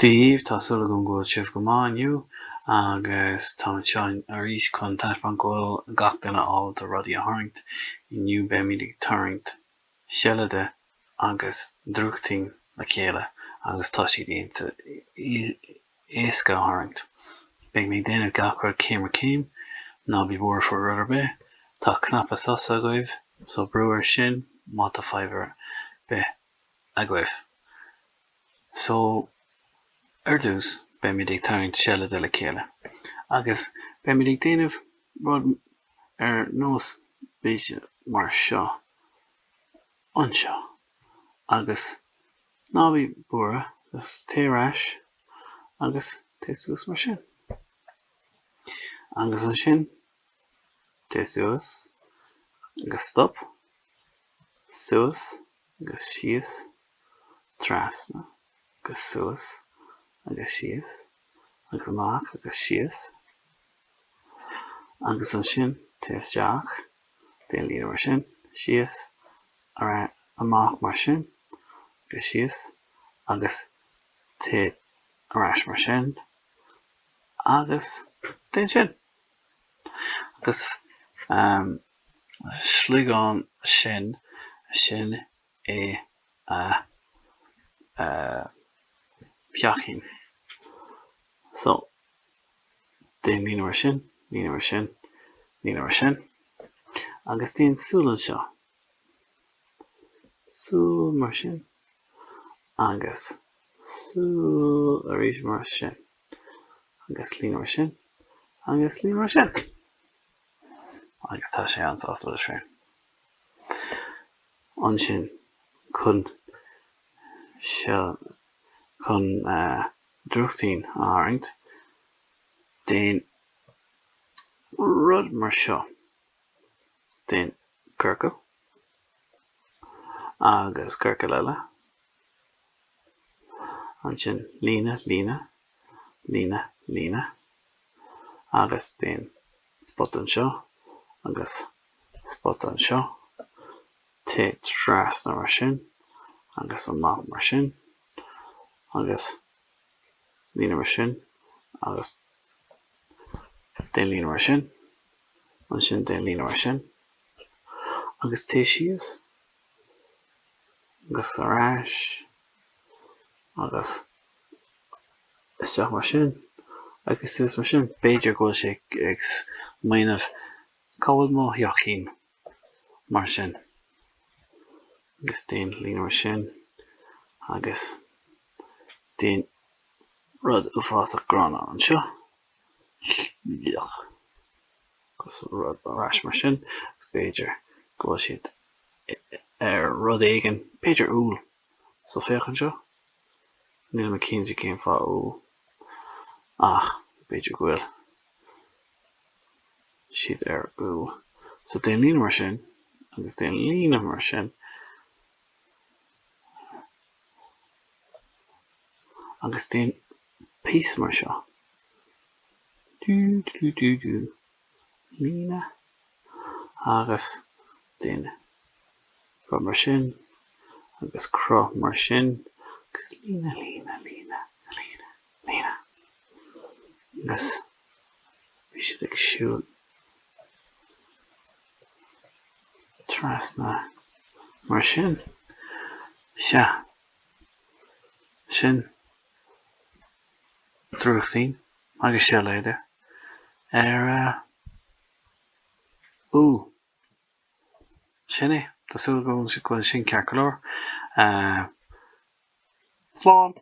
Dia daoibh, tá súil agam go bhfuil sibh go maith inniu agus táim anseo arís chun taispeáint go bhfuil gach duine ábalta rudaí a tharraingt. Inniu beimid ag tarraingt seilide agus drúchtín le chéile agus tá siad éasca a tharraingt. Beidh mé ag déanamh gach rud céim ar chéim, ná bí buartha faoi rud ar bith. Tá cnaipe sosa agaibh so brú air sin má tá fadhb ar bith agaibh. So, ar dtús, beimid ag tarraingt seilide le chéile. Agus beimid ag déanamh rud ar nós b'fhéidir mar seo, anseo. Agus ná bí buartha, just téigh ar ais agus téigh suas mar sin. Agus ansin, téigh suas agus stop, suas agus síos. trasna agus suas agus síos agus amach agus síos agus ansin téigh isteach, déan líne mar sin, síos, ar amach mar sin agus síos agus téigh ar ais mar sin agus déan sin. Agus an sliogán sin, sin é a theachín. So, déan líne mar sin, líne mar sin, líne mar sin, agus déan súil anseo. Súil mar sin, agus súil arís mar sin, agus líne mar sin, agus líne mar sin. Agus tá sé an-sásta leis féin. Ansin chun chun drúchtín a tharraingt, déan rud mar seo. Déan ciorcal agus ciorcal eile. Ansin líne, líne, líne, líne agus déan spota anseo agus spota anseo, téigh trasna mar sin agus amach mar sin agus líne mar sin agus déan líne mar sin, ansin déan líne mar sin agus téigh síos agus ar ais agus isteach mar sin agus suas mar sin. B'fhéidir go bhfuil sé ag smaoineamh Cá bhfuil mo theachín? Mar sin. Agus déan líne mar sin. Agus déan rud uafásach gránna anseo. Agus rud ar ais mar sin. Agus b'fhéidir go bhfuil siad ar rud éigin. B'fhéidir úll. So féach anseo. Níl mé cinnte cén fáth úll. Ach b'fhéidir go bhfuil. siad ar úll. So déan líne mar sin agus déan líne mar sin agus déan píosa mar seo. Dú dú dú dú líne agus déan rud mar sin agus cruth mar sin agus líne líne líne líne líne agus Bhí siad ag siúl trasna mar sin. Sea, sin drúchtín agus seilide ar úll. Sin é. Tá súil agam go bhfuil sin ceart go leor. Slán!